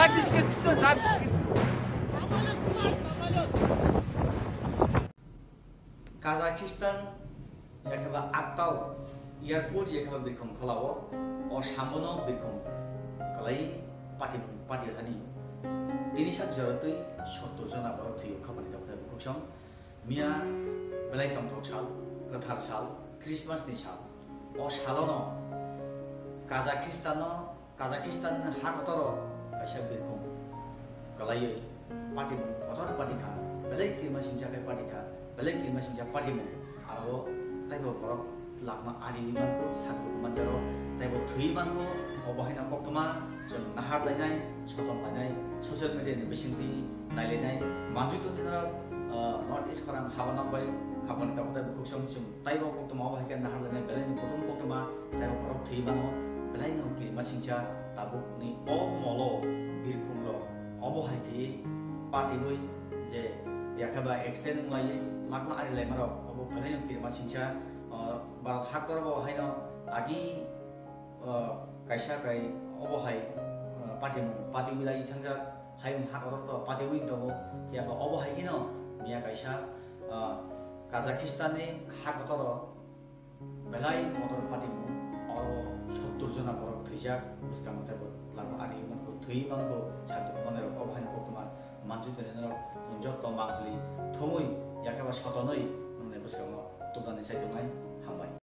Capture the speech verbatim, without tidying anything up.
Kazakhstan, yakhe ba Aktau airport, yakhe ba birkhung kholao, o sambono birkhung kwlai pati, pati thani. Tini sak joratwi sottor jona borok thwio, khapani tokta bukhuk song. Miya belai tongthok sal, kwthar sal, Christmas ni sal. O salono Kazakhstan no Kazakhstan ha kotoro kaisa birkhung kwlaiwi patimung kotor pati kha, belai kirima singcha khe pati kha, belai kirima singcha patimung. Aro taibo borok lakma ari mankho, sak buku manjaro, taibo thwi mankho, obo haino koktwma chwng nahar lainai, sotom lainai, social media ni bisingtwi nailainai, manjui tongwi norok, ah, North East khorang haba nokbai khapani tongthai bukhuk song chwng taibo koktwma obo hai khe nahar lainai, belai ni kutung koktwma. Tei borok thwi mano, belai no kirima singcha tabuk ni o molo birkhung rok obo hai khe patiwi je yakhe ba accident wng lai lakma ari lai marok obo belai no kirima singcha, ah, Bharat haktor bo haino agi, ah, kaisa kai obo hai, ah, patimung patiwi lai thangjak hayung haktor to patiwi tongo phiya ba obo hai kheno miya kaisa, ah, Kazakhstan ni haktor o Belai kotor patimung, oro sottor jona borok thwijak, bwskango teibo lama ari mankho, thwi mankho, sak dukhu manwi rok obo haino koktwma manjui tongwi norok chwng joto mangpili thumwi yakhe ba sotonwi nwngnai bwskango tubunani chai tongnai.